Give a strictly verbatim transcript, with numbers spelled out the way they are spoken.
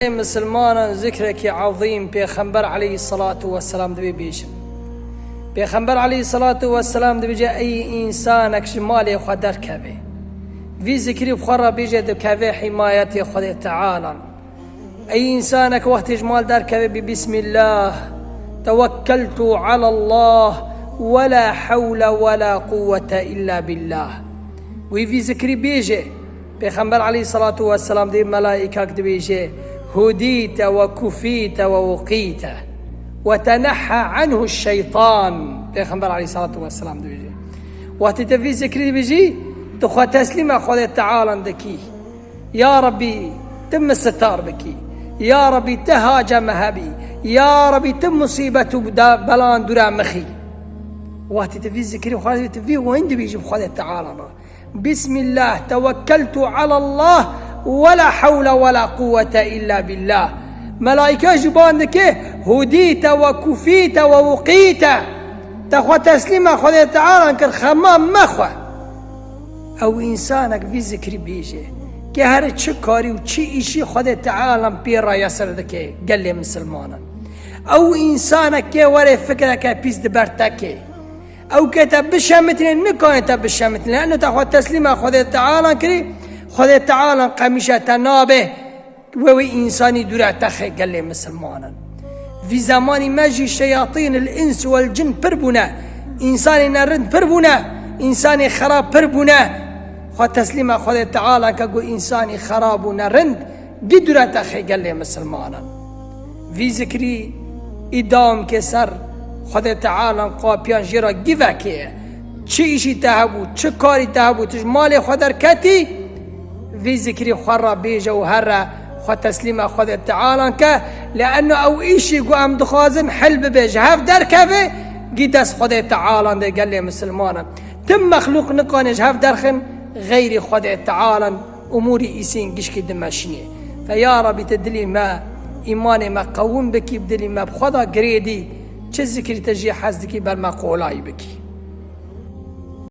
Misilmanan zikrekî ezîm Pêxember aleyhisselatu vesselam divê bêjin. Pêxember aleyhisselatu vesselam dibêje, ey însanek ji malê xwe derkeve. Vî zikrî bi xwe re bêje dikeve hîmayetê Xwedê Tealan. Ey însanek wextê ji mal derkeve bî, Bismillah, tewekkeltu alallah, ve la hewle ve la quwwete illa billah. Wî vî zikrî bêje. Pêxember aleyhisselatu vesselam dê melaîkak dibêje, hudîte ve kufîte ve wuqîte ve tenehha anhu şeytan. Pêxember aleyhisselatu vesselam dibêje. Wextê te vî zikrî dibêjî, tu xwe teslîma Xwedê Tealan dikî. Ya Rabbî, tu min sitar bikî. Ya Rabbî, tu hace me hebî. Ya Rabbî, tu musîbet û da-, belan dûra mixî. Wextê tu vî zikrî xwe, tu vî wayîn dibêjî bi Xwedê Teala re. Bismillah, tewekkeltu alallah, ve la hewle ve la quwwete illa billah. Melaîke jî ban dike, hudîte ve kufîte ve wuqîte. Te xwe teslîma Xwedê Teala kir, xema mexwe. Ew însanek vî zikrî bêje, ke her çi karî û çi îşî Xwedê Teala pê rayesir dike gelê misilmanan. Ew însanek ke were fikreke pîs di ber te ke. Ew ke te bişemitinê, nikane te bişemitinê. Eno te xwe teslîma Xwedê Teala kirî, Xwedê Teala qemîşe te nabe. We wî însanî dûre te xe gelê misilmanan. Vî zemanî me jî şeyatîn il ins wel cin pir bûne. Însanê nerind pir bûne. Însanê xerab pir bûne. Xwe teslîma Xwedê Teala ke ku însanî xerab û nerind gî dûre te xe gelê misilmanan. Vî zikrî î dawam ke ser Xwedê Teala qapiyan jê re gî vekê. Çi îşî te hebû, çi karî te hebû, tu ji malê xwe derketî, vî zikrî xwe re bêje û here xwe teslîma Xwedê Tealan ke, li eno ew îşî ku em dixwazin hil bibe, ji hev derkeve, gî dest Xwedê Tealan de gelê misilmanan. Tim mexlûq nikane ji hev derxin, xeyrî Xwedê Tealan umûrî îsîn gişkî dimeşînê. Fe ya Rabbî, tu dilî me, îmanê me qewim bikî, bi dilî me bi xwe de girêdî, çi zikrî te jê hez dikî ber me qolayî bikî.